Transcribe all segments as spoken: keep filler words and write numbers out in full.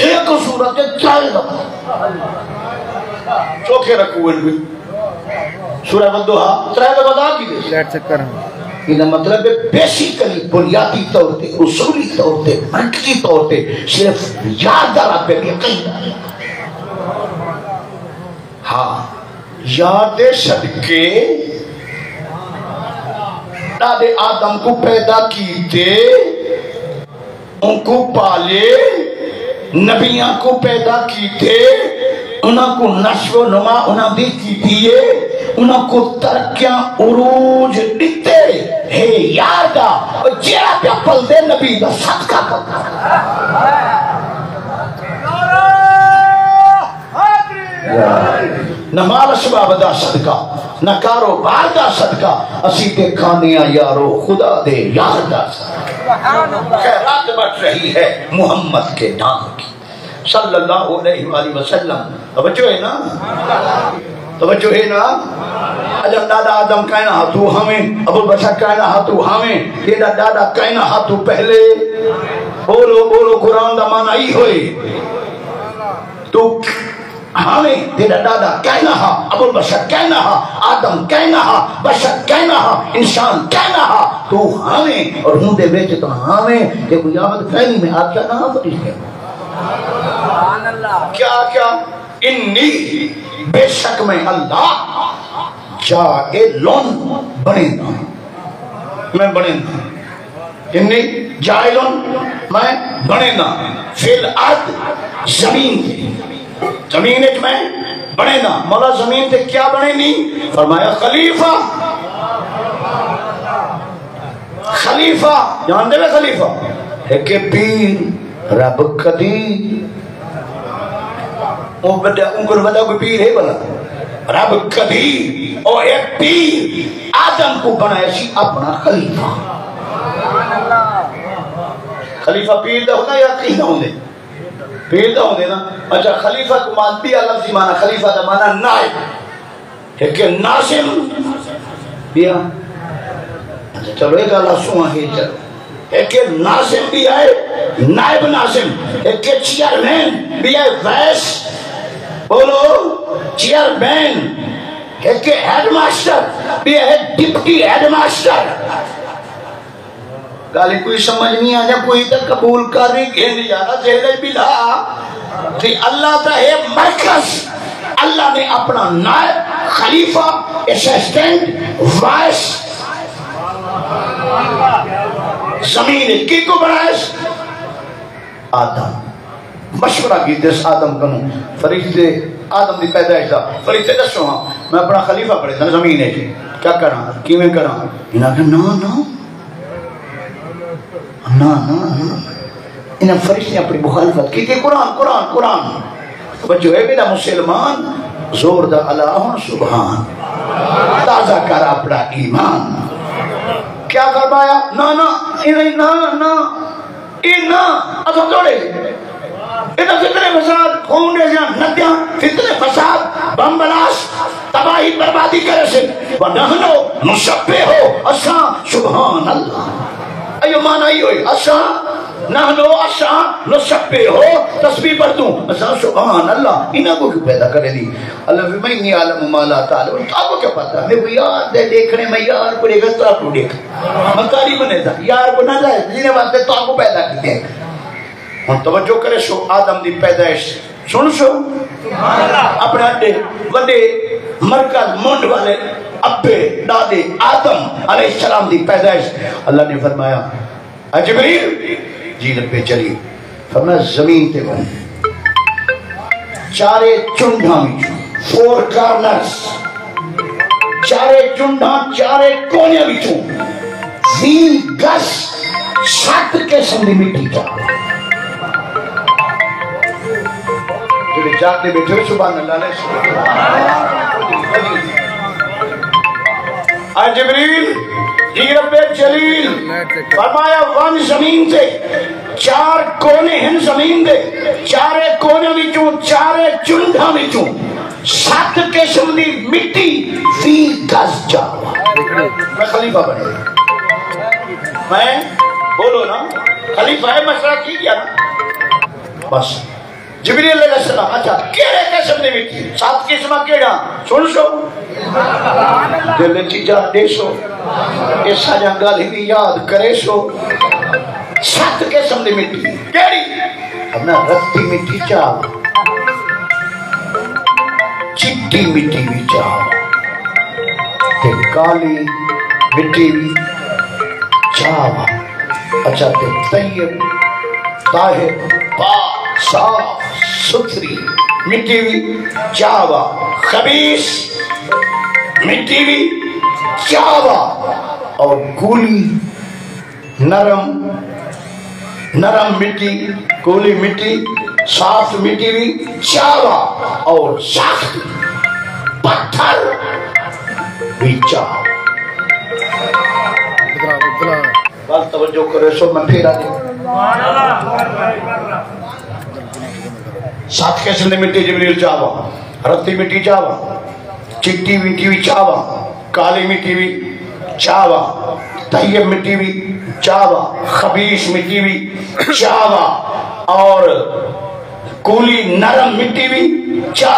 ہک سورت دے ترائے دفعہ۔ چوکھے رکوع ہن وی۔ سورہ والضحیٰ ترائے دفعہ ادا کیتے۔ لائٹ چیک کر۔ ایندا مطلب ہے بیسیکلی، بنیادی طور تے، اصولی طور تے، مرکزی طور تے صرف یار دا رب ہے، یقین دا۔ ہاں، یار دے صدقے ݙاݙے آدم کوں پیدا کیتے، اونکوں پالے، نبیاں کوں پیدا کیتے، انہاں کوں نشو و نما انہاں دی کیتی ہے، انہاں کوں ترقیاں عروج ݙتے، ہے یار دا، او جیڑھا پیا پلدے نبی دا صدقہ پلدا۔ نہ مال اسباب دا صدقہ، نہ کاروبار دا صدقہ، اسی تے کھانے آں یارو خدا دے یار دا صدقہ۔ خیرات بٹ رہی ہے محمد کے نام کی، صلی اللہ علیہ وآلہ وسلم۔ توجہ ہے نا؟ توجہ ہے نا؟ اڄݨ ݙاݙا آدم کائنا ہا، توں ہاویں، ابوالبشر کائنا ہا، توں ہاویں، تیݙا ݙاݙا کائنا ہا، توں پہلے۔ ٻولو، ٻولو، قرآن دا معنی ای ہوئے۔ توں ہاویں، تیݙا ݙاݙا کائنا ہا، ابوالبشر کائنا ہا، آدم کائنا ہا، بشر کائنا ہا، انسان کائنا ہا، توں ہاویں، اور ہوں دے وچ تاں ہاویں، کہ کوئی آمد فعلی میں آکھیا نہ ہا، فرشتے۔ کیا، کیا؟ انی، بے شک میں اللہ، جاعل، بݨیندا ہاں۔ میں بݨیندا ہاں۔ انی جاعل، میں بݨیندا ہاں۔ فی الارض، زمین تے۔ زمین وچ میں بݨیندا۔ مولا زمین تے کیا بݨیندی؟ فرمایا خلیفہ۔ خلیفہ، ڄاݨدے وے خلیفہ؟ ہک ہے پیر، رب قدیر۔ او وݙا، اوں کولوں وݙا کوئی پیر ہے بھلا؟ رب قدیر، او ہے پیر۔ آدم کوں بݨایا سی اپݨا خلیفہ۔ خلیفہ پیر دا ہوندا یا کہیں دا ہوندے؟ پیر دا ہوندے نا۔ اچھا، خلیفہ کوں مان، ٻیا لفظی معنی، خلیفہ دا معنی نائب۔ ہک ہے ناظم، ٻیا، اچھا، چلو، اے ڳالھ آسوں ہے، چلو۔ ہک ہے ناظم، ٻیا ہے نائب ناظم، ہک ہے چیئرمین، ٻیا ہے وائس، بولو، چیئرمین، ہک ہے ہیڈ ماسٹر، ٻیا ہے ڈپٹی ہیڈ ماسٹر۔ ڳالھ کوئی سمجھ نہیں آ، جا کوئی تاں قبول کر ہی گھن یارا، جیڑھے بلا تے اللہ دا ہے مرکز۔ اللہ نے اپݨا نائب، خلیفہ، اسسٹنٹ، وائس زمین وچ کیکوں بݨائے؟ آدم۔ مشورہ کیتے اس آدم کنوں، فرشتے، آدم دی پیدائش دا۔ فرشتے، ݙسو ہاں، میں اپݨا خلیفہ بݨیندا زمین وچ، کیا کراں، کیویں کراں؟ انہاں آکھیا، نہ، نہ، نہ، نہ، نہ۔ انہاں فرشتیاں اپݨی مخالفت کیتی۔ قرآن، قرآن، قرآن۔ توجہ ہے میرا مسلمان، زور دا الا ہݨ سبحان۔ تازہ کر اپݨا ایمان۔ کیا فرمایا؟ نہ، نہ، انہاں، نہ، نہ۔ اے نہ، اساں توڑے۔ اے تاں فتنے فساد، خون ݙے سیاں ندیاں، فتنے فساد، بم بلاسٹ، تباہی بربادی کریسن۔ ونحن نسبح، اساں، سبحان اللہ۔ ایہو معنی ایہو ہے، اساں، نحن، اساں، نسبح، تسبیح پڑھدوں، اساں، سبحان اللہ۔ انہاں کوں کیوں پیدا کریندی؟ اللہ فرمائے، انی اعلم ما لا تعلمون۔ تہاکوں کیا پتہ؟ میکوں یار دے ݙیکھݨے، میں یار کوں ݙیکھاں، تہاکوں ݙیکھاں۔ میں قاری بݨیساں، یار کوں نہ ݙیکھ، جنہیں واسطے تہاکوں پیدا کیتے۔ ہݨ توجہ کریسو، آدم دی پیدائش سݨسو۔ اپݨے اݙے وݙے مرکز منڈھ والے ابے ݙاݙے آدم علیہ السلام دی پیدائش۔ اللہ نے فرمایا، اے جبریل، جی رب جلیل، فرمایا، زمین تے ونڄ، چارے چنڈاں وچوں، فور کارنرز، چارے چنڈاں، چارے کونیاں وچوں ویہہ گز ست قسم دی مٹی چا۔ جڑے جاگدے ٻیٹھے ہو، سبحان اللہ علیہ۔ اے جبریل، جی رب جلیل، فرمایا، ونڄ زمین تے، چار کونے ہن زمین دے، چارے کونے وچوں، چارے چنڈاں وچوں ست قسم دی مٹی ویہہ گز چا۔ میں خلیفہ بݨیا۔ میں، بولو نا، خلیفہ ہے، مشورہ تھی ڳیا نا۔ بس۔ جبریل علیہ السلام، اچھا، کیڑھے قسم دی مٹی؟ ست قسماں کیڑھیاں؟ سݨسو۔ دل وچ جا ݙیسو۔ اے ساریاں ڳالھیں وی یاد کریسو۔ ست قسم دی مٹی۔ کیڑھی؟ اپݨا رتی مٹی چا، چٹی مٹی وی چا، تے کالی مٹی وی چا۔ اچھا، تے طیب، طاہر، پاک، صاف ستھری مٹی وی چا، خبیث مٹی وی چا، اور کولی، نرم، نرم مٹی، کولی مٹی، سافٹ مٹی وی چا، اور سخت پتھر وی چا۔ ڳالھ توجہ کریسو، میں پھیرا ݙینداں۔ ست قسم دی مٹی جبریل چا، رتی مٹی چا، چٹی مٹی وی چا، کالی مٹی وی چا، طیب مٹی وی چا، خبیث مٹی وی چا، اور کولی نرم مٹی وی چا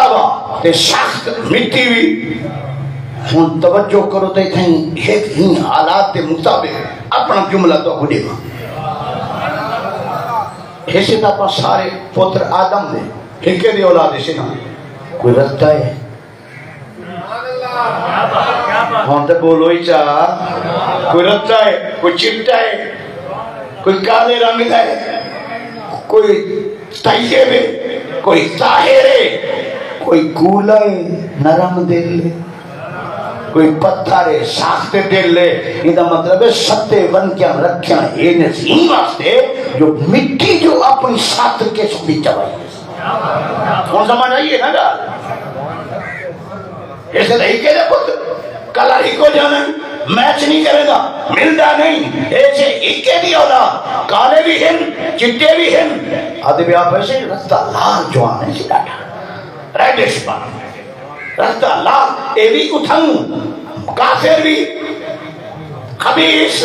تے سخت مٹی وی۔ ہݨ توجہ کرو تے اتھائیں ہک ہی حالات دے مطابق اپݨا جملہ تہاکوں ݙیواں۔ ہیسے تاں اپاں سارے پتر آدم دے، ہکے دی اولاد ہیسے نا۔ کوئی رتا ہے؟ ہݨ تے بولو ہی چا۔ کوئی رتا ہے، کوئی چٹا ہے، کوئی کالے رنگ دا ہے، کوئی طیب ہے، کوئی طاہر ہے، کوئی کولا ہے، نرم دل ہے، کوئی پتھر ہے، سخت دل ہے۔ ایندا مطلب ہے ستے ونکیاں رکھیاں ہن ایں واسطے جو مٹی جو اپݨی ست قسم دی چوائی ہے۔ ہݨ سمجھ آئی ہے نا ڳالھ؟ ایسے تو ہکے دے پتر، کلر ہکو جا نہیں، میچ نہیں کریندا، ملدا نہیں۔ ایسے ہکے دی اولاد، کالے بھی ہن، چٹے بھی ہن۔ آدھے بھی آپ ایسے رستہ لال جوان ہے سی ݙاڈھا، ریڈش پن، رستہ لال۔ اے بھی اتھاؤں کافر بھی، خبیث،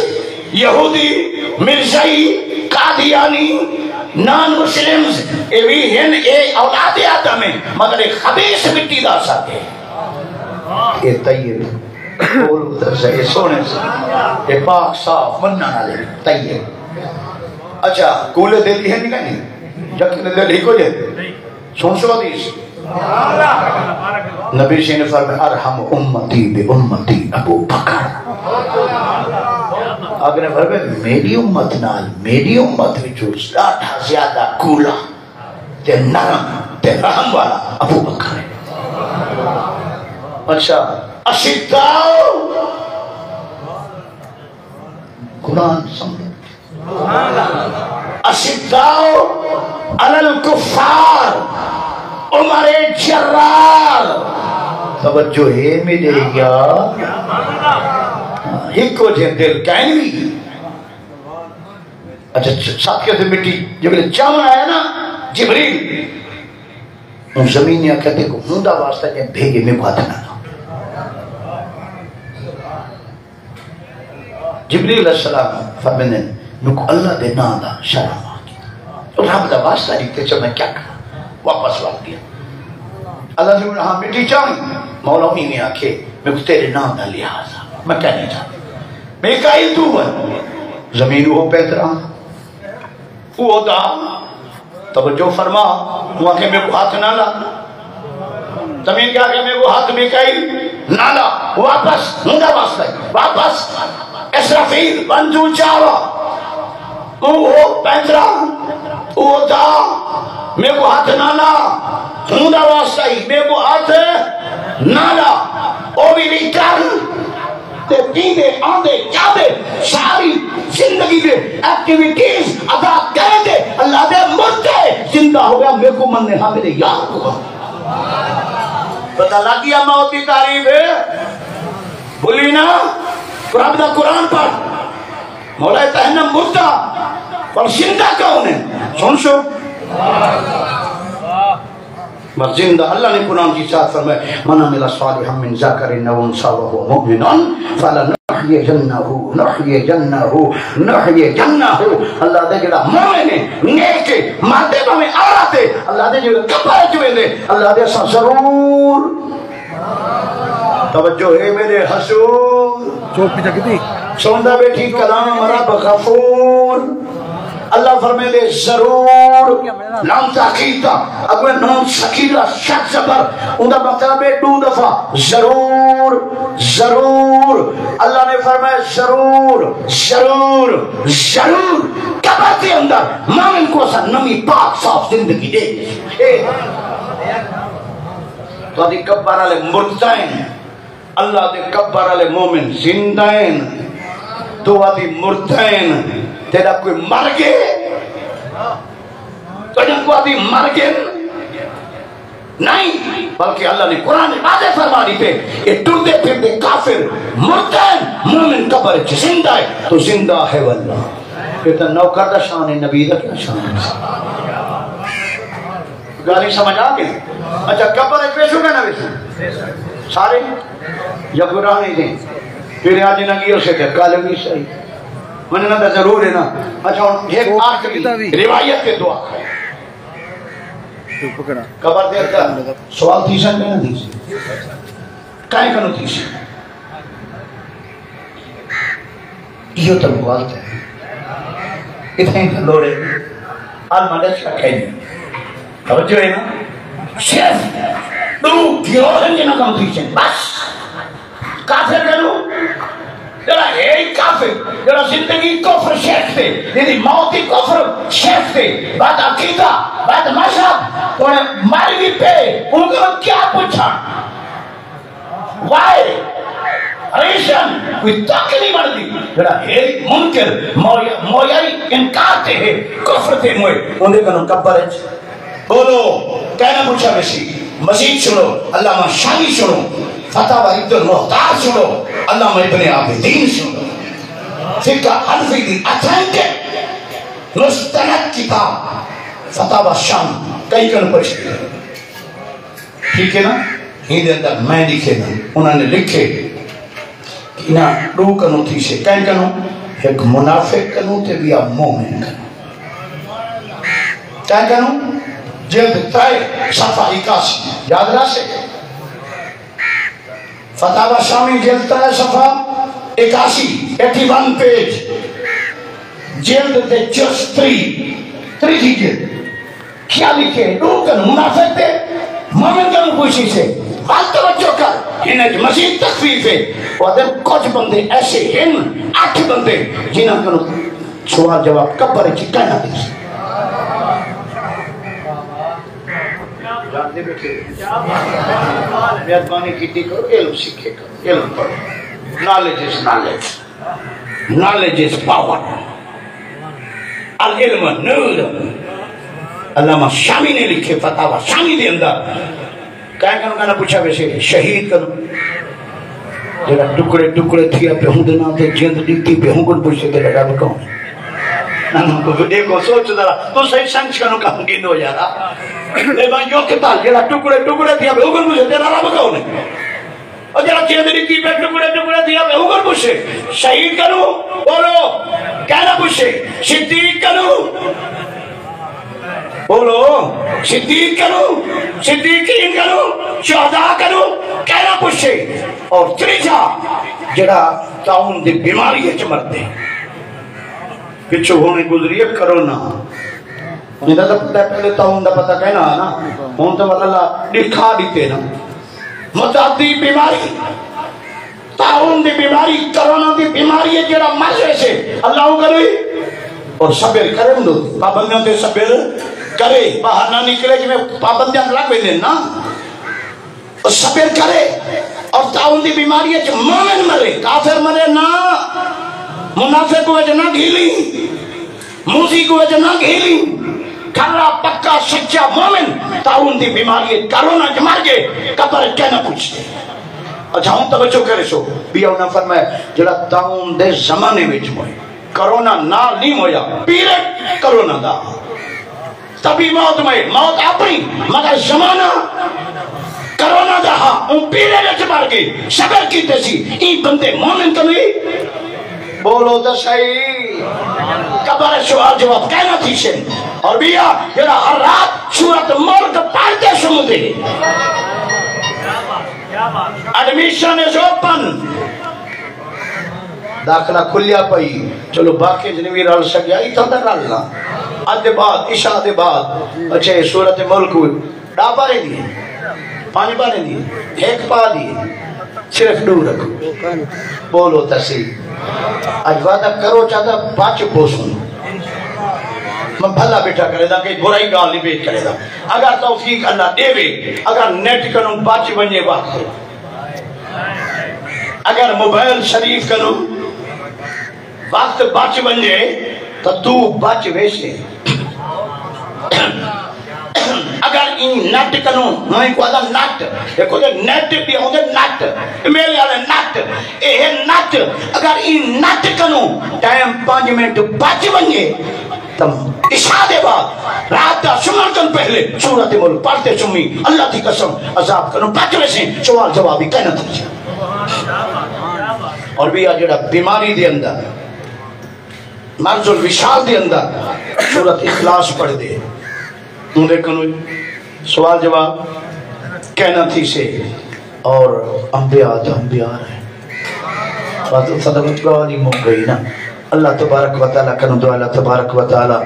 یہودی، مرزائی، قادیانی، نان مسلمز، اے بھی ہن، اے اولاد آدم ہے، مگر اے خبیث مٹی دا اثر ہے۔ اے طیب، قول اتر سے، اے سوہݨے سے، اے پاک صاف منݨ والے طیب۔ اچھا، کولے دل ہی ہے نہیں، یقین دل ہی کوئی ہے۔ سݨسو حدیث۔ نبی شریف نے فرمایا، "ارحم امتی بامتی ابو بکر۔" آپ نے فرمایا، "میری امت نال، میری امت وچوں ݙاڈھا زیادہ کولا تے نرم تے رحم والا ابو بکر ہے۔" اچھا، اشداء، قرآن سمجھو، اشداء علی الکفار، عمر جرار۔ توجہ ہے میرے یار، ہکو جے دل کائنی۔ اچھا، ساتھ کے مٹی جب چاون آیا نا جبریل، اوں زمین نے آکھیا، "تیکوں ہوندا واسطہ جے بھیجے میکوں ہتھ نہ لا۔" جبریل علیہ السلام فرمیندے، "میکوں اللہ دے ناں دا شرم آ ڳیا۔ رب دا واسطہ ݙتے، چا میں کیا کراں؟" واپس وت ڳیا۔ اللہ نے، "ہاں مٹی چاہیں؟" مولا ایں نے آکھے، "میکوں تیرے ناں دا لحاظ آ، میں کیا نہیں چاہتا۔" میکائیل، توں ونڄ۔ زمین او پیترا، او دا توجہ فرما، اوں آکھے، "میکوں ہتھ نہ لا۔" زمین کیا کہ میکوں ہتھ میکائیل نہ لا، واپس ہوندا واسطہ ہی، واپس۔ اسرافیل، ونڄ توں چاوا، او، او پیندرا، او دا، میکوں ہتھ نہ لا، ہوندا واسطہ ہی، میکوں ہتھ نہ لا۔ او بھی نہیں کر۔ تے پیندے، آندے، جاندے، ساری زندگی دے ایکٹیویٹیز ادا کرے تے اللہ دے مردے زندہ ہو ڳیا، میکوں منے ہا، میرے یار کوں ہا۔ پتہ لڳ ڳیا موت دی تعریف ہے؟ بھلی نا، رب دا قرآن پڑھ۔ مولا تہنا مردہ، پر زندہ کون ہے؟ سݨسو۔ بس زندہ، اللہ نے قرآن کی ذات فرمائے، "من عمل صالحا من ذکر او انثی وہو مؤمن فلنحیینہ، نحیینہ، نحیینہ۔" اللہ دے جڑا مومن ہے، نیک ہے، مردے بھاویں عورت ہے، اللہ دے جڑے قبر وچ ویندے، اللہ دے اساں ضرور۔ توجہ ہے میرے حضور۔ چوک پہ جا کے دی۔ سندا بیٹھی کلام رب غفور۔ اللہ فرمیندے ضرور، لام تاکید دا، اگے نون ثقیلہ شد زبر، اوندا مطلب ہے ݙو دفعہ ضرور، ضرور۔ اللہ نے فرمایا ضرور، ضرور، ضرور۔ قبر دے اندر مومن کوں اساں نویں پاک صاف زندگی ݙے ݙیسوں۔ تہاݙی قبر والے مردہ ہن۔ اللہ دے قبر والے مومن زندہ ہن، تو آدھی مردہ ہن۔ تیرا کوئی مر گئے؟ تیرا کوئی آدھی مر گئے؟ نہیں، بلکہ اللہ نے قرآن واضح فرما ݙتے، یہ ٹردے پھردے کافر مردہ ہن، مومن قبر وچ زندہ ہے، تو زندہ ہے واللہ۔ یہ تو نوکر دا شان ہے، نبی دا کیا شان ہے؟ گالیں سمجھ آ گئی؟ اچھا، قبر وچ ویسو کہ نہ ویسو؟ سارے یا قرآن ہی دیں؟ پھر آج نہ گیا اسے کہ کل بھی صحیح۔ مننا تو ضرور ہے نا۔ اچھا، ہن ایک آخری روایت کے دعا۔ قبر دے اندر سوال تھی سن کہ نہ تھی سن؟ کائیں کنوں تھی سن؟ ایہو تاں غلط ہے۔ اتھائیں تاں لوڑے۔ المڈا شک ہے نہیں۔ توجہ ہے نا؟ صرف ݙو گروہ ہن جنہاں کوں تھی سن۔ بس۔ کافر کنوں، جڑا ہے ہی کافر، جڑا زندگی کفر شرک تے، جیندی موت ہی کفر شرک تے، بد عقیدہ، بد مذہب، ہن مر وی پئے، اوں کوں کیا پچھاں؟ وائی؟ ریشن کوئی تک نہیں بݨدی۔ جڑا ہے منکر، مویا، مویائی انکار تے ہے، کفر تے موئے، اوندے کنوں قبر اچ بولو، کائنا پچھا ویسی۔ مزید سنو، علامہ شامی سنو، فتاوی عبد المحتاج سنو، علامہ ابن عابدین سنو۔ فقہ حنفی دی اتھینٹک مستند کتاب فتاوی شامی، کہیں کنوں پچھ کے۔ ٹھیک ہے نا؟ ایندے اندر میں لکھے نا، انہاں نے لکھے کہ انہاں ݙو کنوں تھیسے، کہیں کنوں؟ ہک منافق کنوں تے ٻیا مومن کنوں۔ کہیں کنوں؟ جلد ترے، صفحہ اکاسی، یاد رہسے؟ فتاوی شامی جلد ترے، صفحہ اکاسی، ایٹی ون پیج، جلد دے جز تری، تریجھی جلد۔ کیا لکھے؟ ݙو کنوں، منافق تے مومن کنوں پچھیسے۔ ول توجہ کر، ہن اچ مزید تخفیف ہے۔ او آہدن کجھ بندے ایسے ہن، اٹھ بندے، جنہاں کنوں سوال جواب قبر اچ کائنا تھیسی۔ جاندے ٻیٹھے۔ مہربانی کیتی کرو، علم سکھے کرو، علم پڑھو۔ Knowledge is knowledge. Knowledge is power. العلم نور۔ علامہ شامی نے لکھے فتاوی شامی دے اندر، کہیں کنوں کائنا پچھا ویسے؟ شہید کنوں۔ جڑا ٹکڑے ٹکڑے تھیا پیا، اوندے ناں تے جند ݙتی پئی، اوں کنوں پچھے تیݙا رب کون؟ نہ، نہ، کوئی ݙیکھو، سوچ ذرا، تساں سائنس کنوں کم گھنو یارا۔ اے بھائی، یو کتاب جڑا ٹکڑے ٹکڑے تھیا پیا، اوں کنوں پچھے تیݙا رب کون ہے؟ او جڑا جند ݙتی پیا، ٹکڑے ٹکڑے تھیا پیا، اوں کنوں پچھے؟ شہید کنوں؟ بولو، کائنا پچھے؟ صدیق کنوں؟ بولو، صدیق کنوں؟ صدیقین کنوں؟ شہداء کنوں؟ کائنا پچھے؟ اور تریجھا، جڑا طاعون دی بیماری اچ مردے، پچھوں ہݨ گزری ہے کرونا، ایندا تاں پتہ، پہلے طاعون دا پتہ کائنا ہا نا، ہݨ تاں اللہ ݙکھا ݙتے نا۔ متعدی بیماری، طاعون دی بیماری، کرونا دی بیماری ہے، جڑا مر ویسے، اللہ اوں کنوں ہی۔ اور صبر کرے، اوں پابندیاں تے صبر کرے، باہر نہ نکلے، جویں پابندیاں لڳ ویندے نا۔ او صبر کرے، اور طاعون دی بیماری اچ مومن مرے، کافر مرے نہ، منافق کوں وچ نہ گھیلی، موذی کوں وچ نہ گھیلی، کھرا پکا سچا مومن طاعون دی بیماری اچ، کرونا اچ مر ڳئے، قبر اچ کائنا پچھے؟ اچھا، ہݨ توجہ کریسو، ٻیا انہاں فرمایا، جڑا طاعون دے زمانے وچ موئے، کرونا نال نہیں مویا، پیریڈ کرونا دا۔ طبی موت میں موت اپݨی، مگر زمانہ کرونا دا ہا، اوں پیریڈ اچ مر ڳئے، صبر کیتے سی، ایں بندے مومن تاں نہیں؟ بولو تاں صحیح۔ قبر سوال جواب کائنا تھیسن۔ اور ٻیا، جڑا ہر رات سورۃ ملک پڑھ تے سمدے۔ Admission is open۔ داخلہ کھلیا پئی، چلو باقی جن وی رل سڳیا، اتھاں تک رل نا۔ اڄ دے بعد، عشاء دے بعد، اچھا، اے سورۃ ملک ݙا پارے دی ہے، پنج پارے دی ہے، ہک پا دی ہے، صرف ݙو رکھو۔ بولو تاں صحیح۔ اڄ وعدہ کرو چاہتا بچ پوسوں۔ میں بھلا ٻیٹھا کریندا، کہ برائی ڳالھ نہیں پیش کریندا۔ اگر توفیق اللہ ݙیوے، اگر نیٹ کنوں بچ ونڄے وقت، اگر موبائل شریف کنوں وقت بچ ونڄے تاں توں بچ ویسیں۔ اگر ایں نٹ کنوں، میں کوں آہدا نٹ، ہک ہوندے نیٹ، ٻیا ہوندے نٹ، میلے والے نٹ، اے ہے نٹ۔ اگر ایں نٹ کنوں ٹائم پنج منٹ بچ ونڄے، تاں عشاء دے بعد رات دا سمݨ کن پہلے سورۃ ملک پڑھ تے سمیں، اللہ دی قسم عذاب کنوں بچ ویسیں، سوال جواب ہی کائنا تھیسی۔ اور ٻیا جڑا بیماری دے اندر، مرض الوصال دے اندر سورۃ اخلاص پڑھ دے، اوندے کنوں سوال جواب کائنا تھیسے۔ اور انبیاء تاں انبیاء ہیں۔ بس اتھاں تک ڳالھ ہی مک ڳئی نا۔ اللہ تبارک و تعالیٰ کنوں دعا، اللہ تبارک و تعالیٰ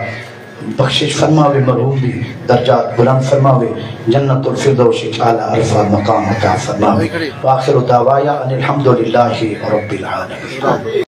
بخشش فرماوے، مرحوم دی درجات بلند فرماوے، جنت الفردوس اچ اعلیٰ عرفہ مقام عطا فرماوے۔ وآخر دعوانا ان الحمد للہ رب العالمین۔